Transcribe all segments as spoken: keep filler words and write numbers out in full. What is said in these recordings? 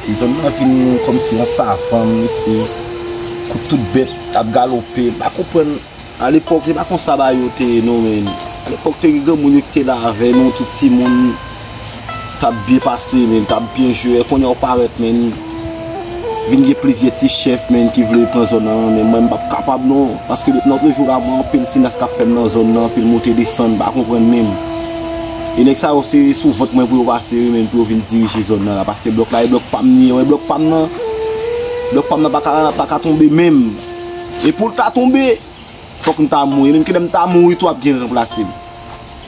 Ti zòn nan vin kòmsi yon savann, mesye. Kout tout bèt ap galope. M pa konprann. Alepòk, se pa konsa bagay yo te ye, non, men. Alepòk, te gen granmoun yo ki te la avè nou, tout timoun t ap byen pase, men, t ap byen jwe. Kounye a w parèt, men. Vin gen plizyè ti chèf, men, ki vle pran zòn nan, men mwen, m p ap kapab, non. Paske depi lòt jou la, mwen, anpil sinas k ap fè m nan zòn nan, anpil moute desann, m pa konprann menm. E nèg sa yo, se sou vant mwen pou yo pase, wi, men, pou yo vin dirije zòn nan la. Paske blòk la, e blòk pa m li ye, e blòk pa m nan. Blòk pa m nan pa ka, pa ka tonbe menm. E pou l ta tonbe, fòk m ta mouri. Menm kilè m ta mouri tou, ap gen ranplase m.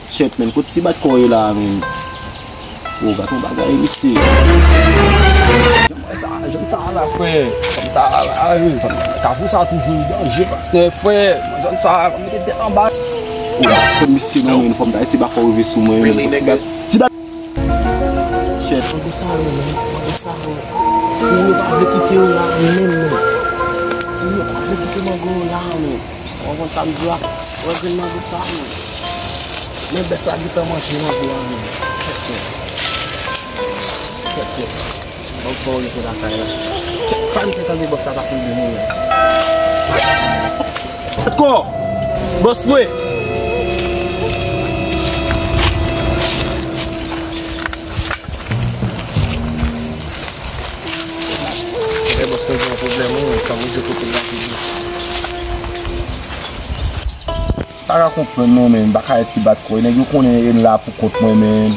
Shit, men, kot ti bat kò yo la, men. O, gad yon bagay, mesye. Jan sa, jan sa la, frè. Fanm ta la, la, wi. Fanm, kafou sa toujou danje, patnè, frè. Jan sa, fanm mete tèt anba. O, gad misye, non, men, fanm ta, ti bat kò rive sou mwen, men, ti bat, ti bat. Shit. Mango sa yo, men, mango sa yo. Timoun yo pa vle kite yo la, menm, men. Timoun yo pa vle kite mango yo la, men. Ou konprann sa m di w la? Ou wè grenn mango sa, men. Men bèt la gentan manje mango a, men. Kèt kèt. Kèt kèt. Ban m fè yon rete lakay la. Kèt, pa m te tande bòs la pa konn de nou, men. Kèt kò! Bòs mwen! Ebyen, bòs mwen gen yon pwoblèm, wi, men, fò m rive kote l rapidman. Pa ka konprann non, men, m pa ka ti bat kò. Nèg yo konnen m la pou kont mwen, men.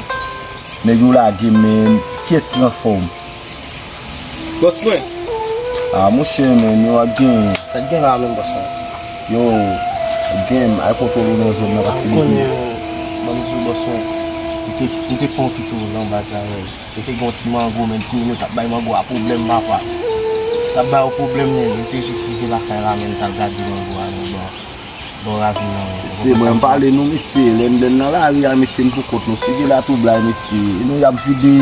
Nèg yo lage m, men. Kiyès ki anfòm? Bòs mwen. Ah, monchè, men, yo ap genyen. Sa k gen la menm, bòs mwen? Yo, gen, al kontwole w nan zòn nan, paske depi konnen, ban m di w, bòs mwen. M te, m te fè yon ti tou nan baz la, men. Yo te gen yon ti mango, men timoun yo t ap bay mango a pwoblèm, papa. T ap bay yo pwoblèm, men yo te jis rive lakay la, men t al gade mango a, men bon, bò ravin nan, men. Se mwen m pale nou, mesye. Lè m, lè m nan lari a, mesye, m pou kont nou. Si gen la twoublay, mesye. E nou y ap vide.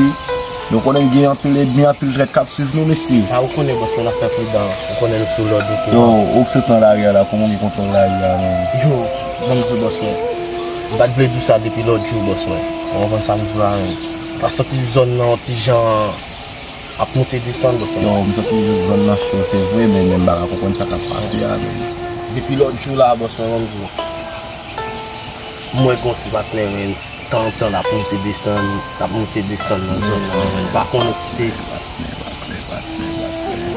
Nou konnen gen anpil ènmi, anpil trèt k ap swiv nou, mesye. A, ou konnen, bòs, men n ap fè pridan. Ou konnen nou sou lòd, ou konnen. Yo, ou k sot nan lari a la, kòman w gen kontwòl lari a, men? Yo, ban m di w, bòs, men. M pa t vle di w sa depi lòt jou, bòs, men. Ou konprann sa m di w la, men. Pa santi zòn nan yon ti jan ap monte desann, bòs mwen. Yo, m santi zòn nan cho, se vre, men, men m pa ka konprann sa k ap pase a, men. Depi lòt jou la, bòs mwen, ban m di w. M wè gon ti patnè, men, tantan l ap monte desann, l ap monte desann nan zòn nan, men, m pa konnen si te. Patnè, patnè, patnè, patnè.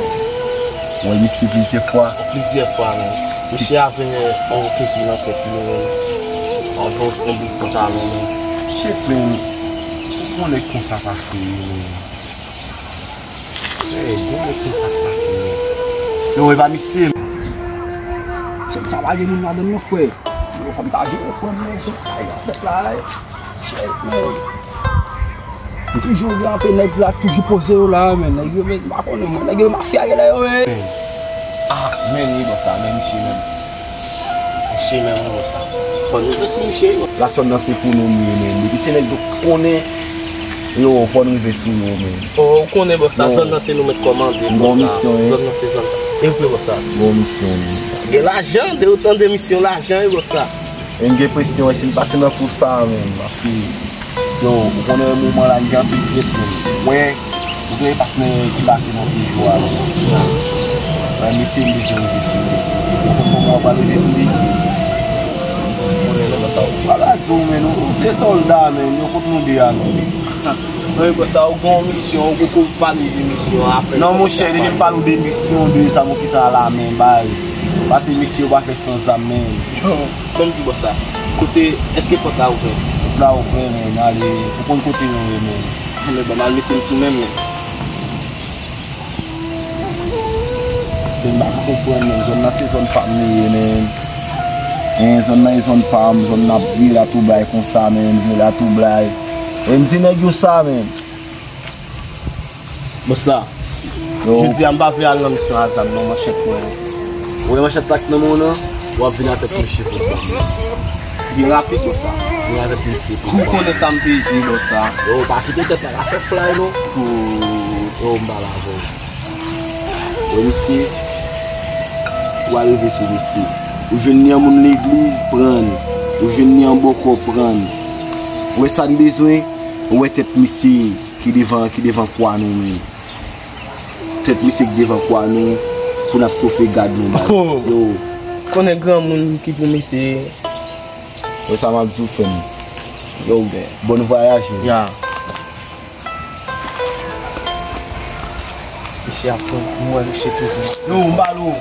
Ou wè misye plizyè fwa? Plizyè fwa, men. Misye avè yon kepi nan tèt li, men. Avè yon bout pantalon, men. Shit, men. Se pou yon nèg konsa pase, men. Ey, bon, men konsa k pase, men. Yo, e pa misye. Se konsa pa gen moun ladan l non, frè. Yo, fò m ta jere pran men jan bagay la fèt la, ey. Shit, men. M toujou gen anpe nèg la, toujou poze yo la, men. Nèg yo, men, m pa konnen, mwen, nèg yo mafya genlè yo, ey. Ah, men, wi, bòs la, men misye menm. Misye menm, wi, bòs la. Fò nou jwe sou misye, wi. La zòn nan se pou nou li ye, men. Depi se nèg yo konnen, yo, fò nou rive sou yo, men. O, ou konnen, bòs la, zòn nan se nou mèt kòmande, bòs la. Zòn nan se zòn sa. E vre, bòs la. Gon misyon, wi. Gen lajan, de ou tande misyon lajan, wi, bòs la. E m gen enpresyon, wi, si n pase nan kou sa, men, paske Yo, ou konnen moman la, m gen anpil trèt, men. Wè, ou gen patnè ki pase nan pye jou a, men. Wè, mesye, m bezwen rive sou li. Ou konn kòman w pral rive sou li? Ou konnen, non, sa w pral di w, men, ou se sòlda, men, yo kot nou de a, men. Non, e konsa, ou gen yon misyon, ou poko pale de misyon an, apre. Non, monchè, depi m pale w de misyon, de zam ou kite a la men, baz. Pase misye, ou pa fè san zam, men. Yo. Ban m di bòs la, kote, èske pòt la ouvè? Pòt la ouvè, men, ale, ou konn kote nou ye, men. Anben, ban m al mete l sou men m, men. Se m pa ka konprann, men, zòn nan se zòn pa m li ye, men. En, zòn nan e zòn pa m, zòn nan ap vire atoublay konsa, men, vire atoublay. E m di nèg yo sa, men. Bòs la, yo, jodi a m pa vle al nan misyon a zam non, manchèt mwen. Ou wè manchèt sa k nan men w nan, w ap vin atèt misye pou w ban m. Byen rapid, bòs la. Vin atèt misye pou w ban m. Ou konnen sa m te di, bòs la. Yo, pa kite tèt la, pa fè flay non. Yo, m pale avè w. Yo, misye, ou arive sou misye. Ou jwenn li yon moun legliz, pran l. Ou jwenn li yon bòkò, pran l. Ou wè sa n bezwen? Ou wè tèt misye ki devan, ki devan kwa nou menm. Tèt misye k devan kwa nou, pou n ap sofe gad nou, baz. Oh. Yo. Konnen granmoun ki pou mete. Yo, sa m ap di w, frè m. Yo, bòn vwayaj, men. Ya. Misye ap pran, m wè misye toujou. Yo, m ba l ou.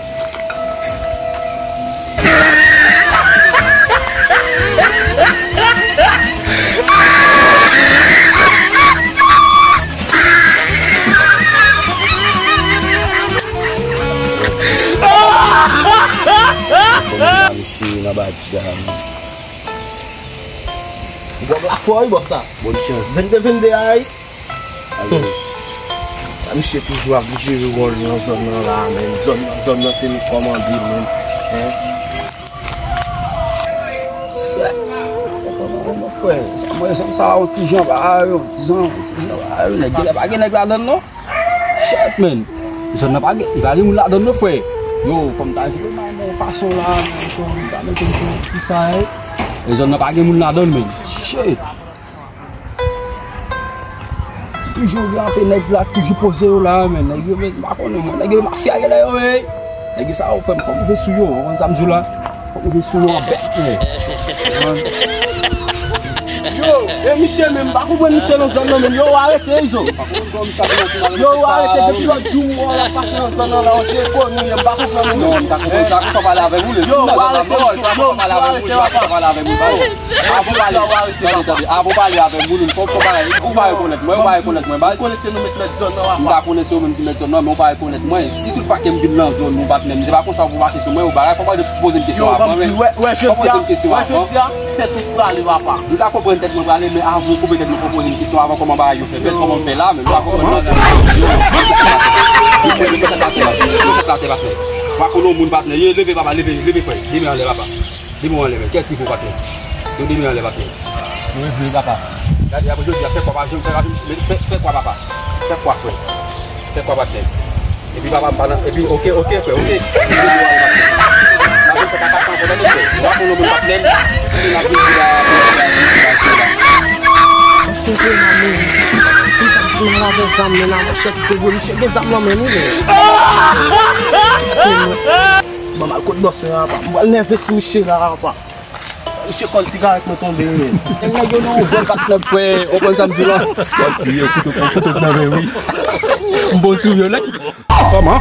Misye nan badja. Ou pran blak fò wi, bòs la. Bòn chans. Vennde vennde a wi. Misye toujou ap jere wòl nan zòn nan la, men. Zòn nan, zòn nan se nou k kòmande, men. Hein? Sè. Mon frè, sa mwen zòn sa yon ti jan ba yo, ti jan, ti jan ba yo, nèg genlè pa gen nèg ladann non. Shit, man. Zòn nan pa gen, li pa gen moun ladann non, frè. Yo, fò m ta jere nan yon fason la, men, fò m ta mete m sou, sou sa, hein. E zòn nan pa gen moun ladann, men. Shit. Toujou gen anpe nèg la, toujou poze yo la, men. Nèg yo, men, m pa konnen, mwen. Nèg yo mafya genlè yo, ey. Nèg yo sa yo, frè m, fò m rive sou yo. Ou konn sa m di w la? Fò m rive sou yo an bèt, men. Yo, e misye menm, m pa konprann misye nan zòn nan menm. Yo, arete, Izo. Yo, arete depi lòt jou, m wè w ap pase nan zòn nan la, on je koni, m pa konprann ou menm. Non, m ta konprann sa, konsa pale avè m, ou le. Yo, arete, yo, arete, papa. Avan pale, tande, tande, avan pale avè m, ou menm, fò, fò pale, ou pa rekonèt mwen, ou pa rekonèt mwen, baz. Ou konnen se nou mèt, mèt zòn nan, papa. M ta konnen se ou menm ki mèt zòn nan, men ou pa rekonèt mwen. Si tout fwa ke m vin nan zòn, ou pa t menm, se pa konsa pou w pèse sou mwen, ou bagay, fò w pa poze m kesyon avan, men. Wè, wè, jodi a, wè, jodi a, tèt ou prale, papa. M ka konprann tèt mwen prale, men avan w koupe tèt mwen, fò w poze m kesyon avan, kòman bagay yo fè fèt, kòman m fè la, men m pa konprann nan. Yo, yo, yo, tèt atè, patnè. Yo, tèt atè, patnè. Ou pa konn yon moun, patnè. Yo, leve, papa, leve, leve, frè. Leve anlè, papa. Demen anlè, men. Kiyès ki fou, patnè? Yo, demen anlè, patnè. Mwen vle, papa. Gade, apre jodi a, fè kwa, pa janm fè rapid, men fè, fè kwa, papa. Fè kwa, frè. Fè kwa, patnè. Epi, papa, m pa nan, epi, oke, oke, frè, oke. Demen anlè, patnè. Pa vin fè kaka san fè, tande, frè. Ou pa konn yon moun, patnè. Epi, n ap vin di la, vin di la, vin di la, vin di la. Misye se la, men. Li t ap di mal avè zam, men, nan manchèt, ke gwo misye gen zam nan men, wi, men. Ban m al kot bòs mwen, apa. M pral nève sou misye la, apa. Misye kòl sigarèt mwen tonbe, wi. Nèg yo nan yon vòl patnè, frè, ou konn sa m di la. Kòl sigarèt, kouto, kouto nan men, wi. M bon sou vyo, nèg. Kòman?